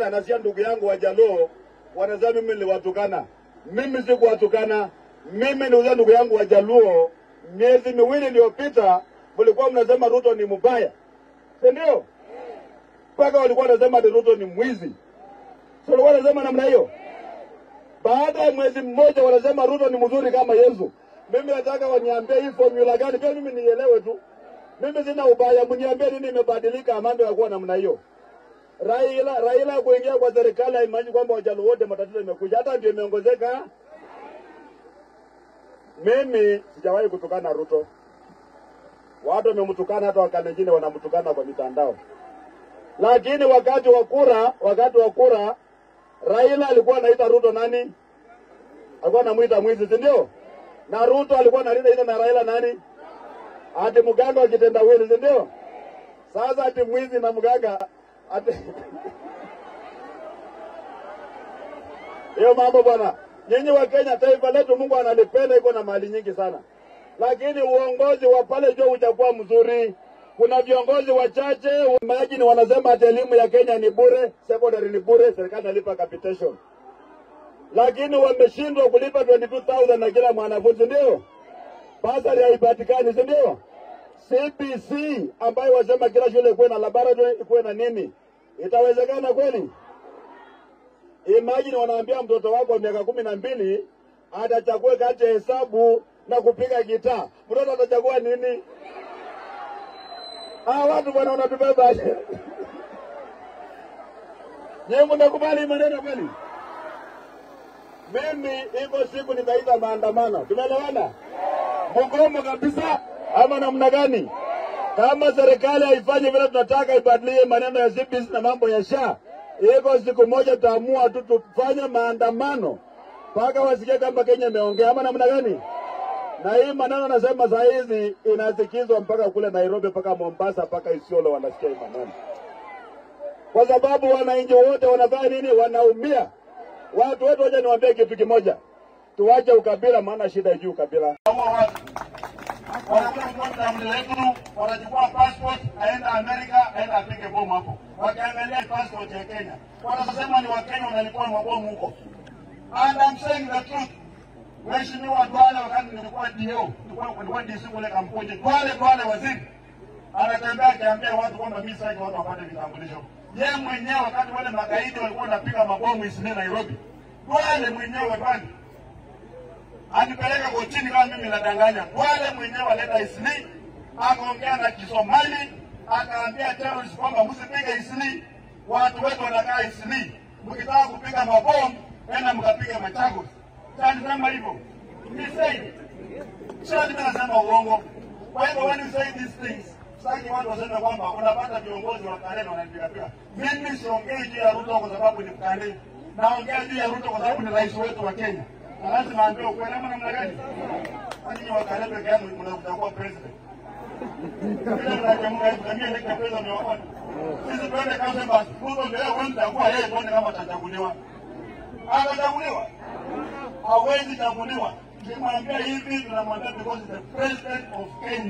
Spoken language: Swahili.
Raila, nasikia ndugu yangu Wajaluo wanasema mimi niliwatukana. Mimi sikuwatukana. Mimi niliuza ndugu yangu Wajaluo miezi miwili iliyopita, mlikuwa mnasema Ruto ni mbaya. Si ndio? Mpaka walikuwa wanasema ati Ruto ni mwizi. Si walikuwa wanasema namna hiyo? Baada ya mwezi mmoja wanasema Ruto ni mzuri kama Yesu. Mimi nataka waniambie hii formula gani, pia mimi nielewe tu. Mimi sina ubaya, mniambie nini imebadilika mambo ya kuwa namna hiyo. Raila kuingia kwa serikali haimaanishi kwamba Wajaluo wote matatizo imekuja, hata ndio imeongezeka. Mimi sijawahi kutukana Ruto. Watu wamemtukana, hata Wakalenjin wanamtukana kwa mitandao. Lakini wakati wa kura Raila alikuwa anaita Ruto nani? Alikuwa anamuita mwizi, si ndio? Na Ruto alikuwa analinda na Raila nani? Ati mganga akitendawili, si ndio? Sasa ati mwizi na mganga ati hiyo mambo bwana. Nyinyi wa Kenya, taifa letu Mungu analipenda, iko na mali nyingi sana. Lakini uongozi wa pale juu hujakuwa mzuri. Kuna viongozi wachache, imagine wanasema ati elimu ya Kenya ni bure, secondary ni bure, serikali inalipa capitation. Lakini wameshindwa kulipa 22,000 na kila mwanafunzi, ndio? Basari haipatikani, si ndio? CBC ambayo wasema kila shule ikuwe na laboratory, ikuwe na nini. Itawezekana kweli? Imagine wanaambia mtoto wako wa miaka 12 atachagua kati ya hesabu na kupiga gitaa. Mtoto atachagua nini? Watu bwana wanatubeba. Nyinyi mnakubali maneno kweli? Mimi iko siku nitaita maandamano. Tumeelewana? Mgomo kabisa ama namna gani? Kama serikali haifanyi vile tunataka, ibadilie maneno ya CBC na mambo ya SHA, iko siku moja tutaamua tu tufanye maandamano mpaka wasikie kama Kenya imeongea ama namna gani? Na hii maneno nasema saa hizi inasikizwa mpaka kule Nairobi, mpaka Mombasa, mpaka Isiolo wanasikia hii maneno. Kwa sababu wananchi wote wanafanya nini? Wanaumia. Watu wetu, waje niwaambie kitu kimoja. Tuache ukabila, maana shida juu ukabila. Wanachukua passport, aenda Amerika, aenda apige bomu hapo. Wakiangalia passport ya Kenya, wanasema ni Wakenya wanalipua mabomu huko. And I'm saying the truth. Mheshimiwa Duale, wakati nilikuwa DO, nilikuwa DC kule Kamkunji, Duale waziri anatembea akiambia watu kwamba mimi sitaki watu wapate vitambulisho. Yeye mwenyewe wakati wale magaidi walikuwa wanapiga mabomu Isili Nairobi, Duale mwenyewe bwana anipeleka kotini kama mimi nadanganya. Duale mwenyewe aleta Isili, akaongea na Kisomali, akaambia terrorists kwamba msipige Isili, watu wetu wanakaa Isili, mkitaka kupiga mabomu enda mkapiga Machakos. Sasa hivyo ni say, sio mimi nasema uongo. Kwa hivyo when you say these things, sasa watu waseme kwamba unapata viongozi wa Karen wananipiga piga. Mimi siongei juu ya Ruto kwa sababu ni Mkale. Naongea juu ya Ruto kwa sababu ni rais wetu wa Kenya. Na lazima aambiwe ukweli ama namna gani? Nyinyi wa Karen peke yenu mnakuwa president. Sisi tuende kama basi Ruto ndio wewe mtakuwa yeye, tuone kama atachaguliwa. Atachaguliwa? Hawezi chaguliwa. Tukimwambia hivi tunamwambia because the president of Kenya.